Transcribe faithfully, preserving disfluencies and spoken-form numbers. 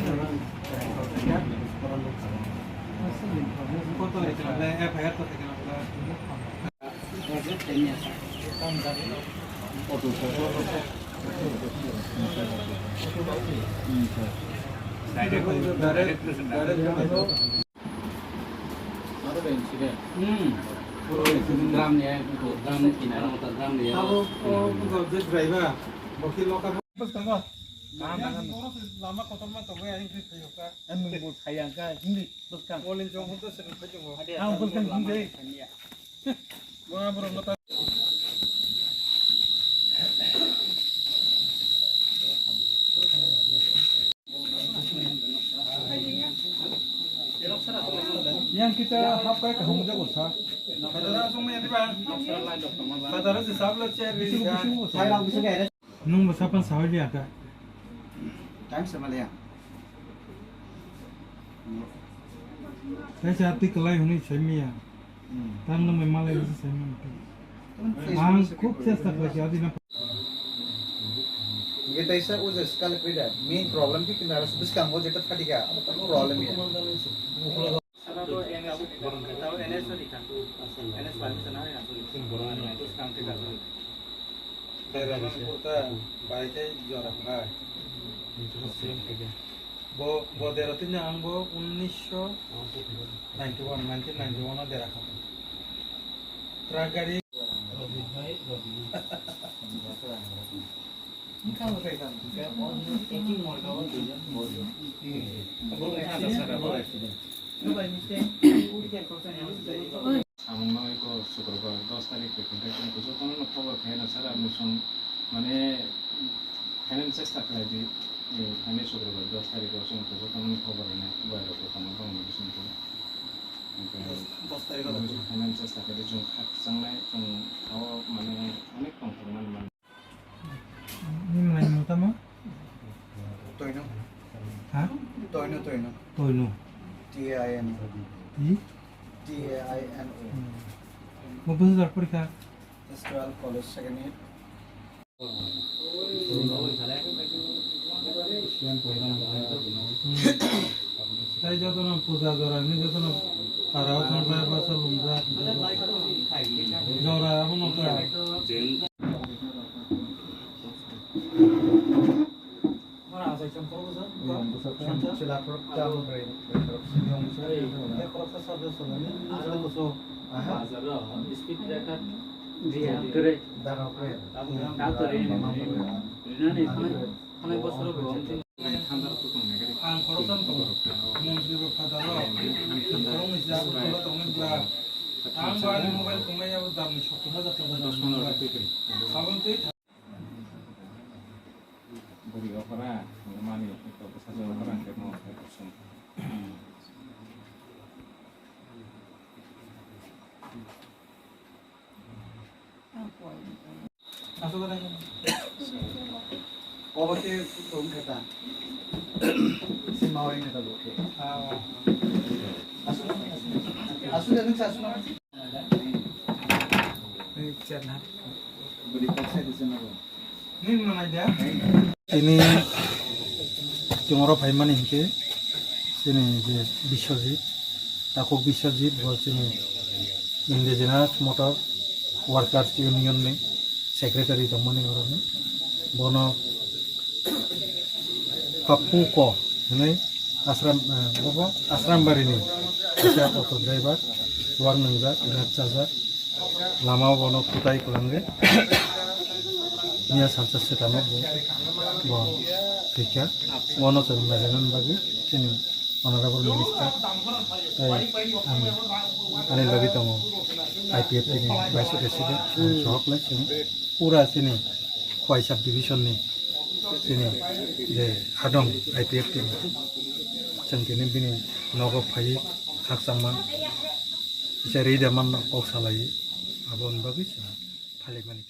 Drum ni, drum ni kinaro, drum ni. Abo, o, o, je driver, bokil lokal. Lama kotorma tongo, yang kri thayokha. Ang bo thayangkha, hindi bwskang. Molin jong hum to sering phai tongo. Ang bwskang hindi. Bora bora mata. Yang kita hapai kahung jago sa. Kadara song ni adi ba. Kadara se sabla chair ri. Bisu bisu. Nwng bo sapan sahoi liya kha. Time sama liya. Kaisa twi kwlai hwnwi saimanya. Hmm. Tang nwng bai malai se saimanya. Ang khub chesta khlai kha adi na. Hingke taisa o je skal kwida main problem khe kinara bwskango jeta phatika, abo tamo problem ya. Sara to N S, tao N S ni kan. N S permission hari na. Bwskang te ka. Dera man kurta bai kai jora bai. Bo, bo dera tini ang bo unnisho ninety one, nineteen ninety one o dera kha. Truck gari. Samung no eko Sukrobar dos tarik bai khe chwng jotono no khobor khe no sara muchung mane khainani chesta khlai di, eh, khainai Sukrobar dos tarik o chwng jotono no khobor rwnai bai rok jotono bang ni bising khe. Dos tarik o khainani chesta khlai di chwng khakchangnai chwng o mane onek tong thok mani man. Ni malai ni tamo? Toino. Ha? Toino, Toino. Toino. T A I N O. T? T A I N O. Hmm. Mo bwswk jar porikha? Class twelve, college second year. Hmm. Tai jotono puja jora, ni jotono para o thang jai, basa lum jai. Jora abo no ta. Speed breaker. Ang khoroksa tong, montri rok phataro, khoroknwi se ang khoroksa tongwi bla. Ang bo ani mobile tongnai abo dam ni sottor hajar taka. Buri okra, mani, bwsa okra, ang khe mo. Obo khe tong khe ta. Si mawri khe ta bo khe. Asu, asu, asu, asu, asu. Buri kok sai di sini bo. Tini chwng oro phaimani hinkhe chini je Biswajit, Takhuk Biswajit bo chini Indigenous Motor Workers Union ni secretary tongmani oroni. Bono Pappu Ko hinwi Asram, eh, bobo Asrambari ni kaisa auto driver, wak nwngjak, rat chajak. Lama o bono kutai kwlangwi miya salsa swkang o bo, bo thwikha. Bono chwng naina bagwi chini Honorable Minister tei ang ani logi tongo I P F T ni Vice President, ang sohor khlai chwng pura chini Khowai Sub Division ni chini je hadong I P F T ni chwng tini bini nogo phaiwi khakchangma. Kisa ri da manno kok salai, aboni bagwi chwng phailai mani.